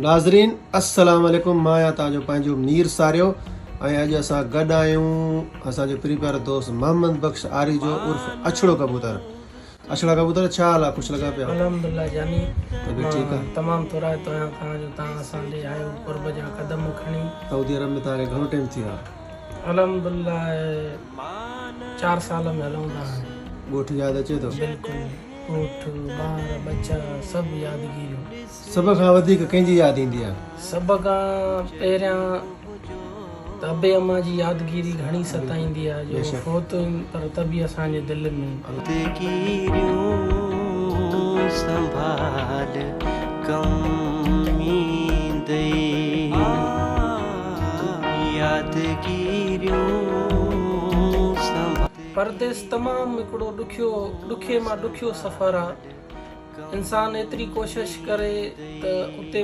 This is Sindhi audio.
ناظرين السلام عليڪم مان آهيان توهان جو پنهنجو مير ساريو ۽ اڄ اسان گڏ آهيون اسان جو پري پيارو دوست محمد بخش آريجو عرف اڇڙو ڪبوتر اڇڙا ڪبوتر ڇا حال آ خوش لڳا پيا الحمدلله جاني طبيعت ٺيڪ آ مان تمام ٿورائتو آهيان توهان جو توهان اسان ڏي آيو قرب جا قدم کڻي سعودي عرب ۾ توهان کي گهڻو ٽيم ٿي ويو آ الحمدلله چار سال ۾ هلون ٿا هاڻي ڳوٺ ياد اچي ٿو بلڪل ڳوٺ ٻار ٻچا سڀ يادگيريون. سڀ کان وڌيڪ ڪنهن جي ياد ايندي آهي؟ سڀ کان پهريان ته ابي امان جي يادگيري گهڻي ستائيندي آهي جو هو فوت آهن پر ته به اسان جي دل ۾. يادگيريون سنڀال ڪم ايندئي يادگيريون سنڀال. پرديس تمام هڪڙو ڏکيو ڏکي مان ڏکيو سفر آ. انسان ايتري ڪوشش ڪري ته اتي.